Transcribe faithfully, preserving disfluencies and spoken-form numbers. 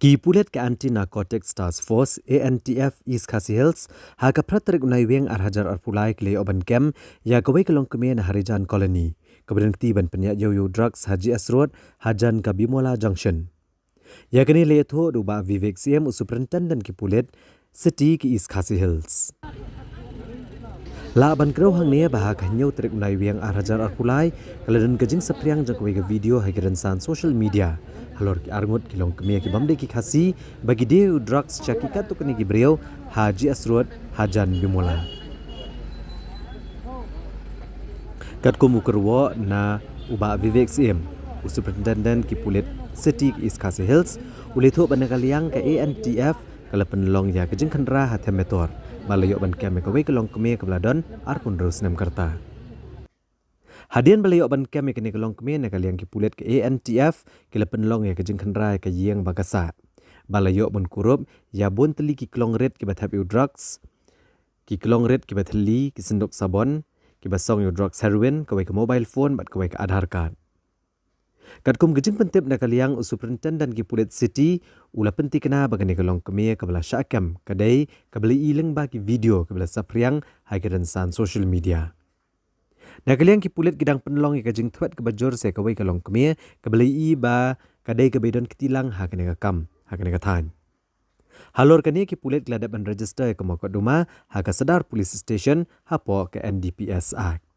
Ki pulit ka Anti Narcotics Task Force, A N T F, East Khasi Hills, ha ka phra tarik u Naiwieng ar hajar arphew lai ki la ïoh ban kem ïa kawei ka longkmie na Harijan Colony, kaba donkti ban pynïaid ïa u drugs ha G S Road, hajan ka Bimwala Junction. Ïa kane la ïathuh da u Bah Vivek Syiem, u Superintendent ki pulit City ki East Khasi Hills. Lah ban kdew hangne ba ha ka hynñiew tarik u Naiwieng ar hajar arphew lai, ka la don ka jingsaphriang jong kawei ka video ha ki rynsan social media halor ki arngut ki longkmie ki bym dei ki Khasi ba ki die ïa u drugs sha ki katto katne ki briew ha G S Road, hajan Bimwala. Katkum u kyrwoh na u Bah Vivek Syiem, u Superintendent ki pulit City ki East Khasi Hills, u la ïathuh ba na ka liang ka A N T F ka la pynlong ïa ka jingkhynra ha Them Metor, ba la ïoh ban kem ïa kawei ka longkmie kaba la don arphew hynriew snem ka rta. Hadien ba la ïoh ban kem ïa kane ka longkmie, na ka liang ki pulit ka A N T F ki la pynlong ïa ka jingkhynra ïa ka ïing ba ka sah, ba la ïoh ban kurup ïa bun tylli ki klong rit kiba thep ïa u drugs, ki klong rit kiba thylli, ki synduk sabon kiba song ïa u drugs heroin, kawei ka mobile phone bad kawei ka Aadhaar card. Katkum ka jingpyntip na ka liang u Superintendent ki pulit City, u la pynthikna ba kane ka longkmie kaba la shah kem ka dei kaba la ïohi lyngba ki video kiba la saphriang ha ki rynsan social media. Na ka liang ki pulit ki dang pynlong ïa ka jingthwet kaba jur sha kawei ka longkmie kaba la ïohi ba ka dei kaba don kti lang ha kane ka kam, ha kane ka thaiñ. Halor kane ki pulit ki la dep ban register ïa ka mukotduma ha ka Sadar Police Station hapoh ka N D P S Act.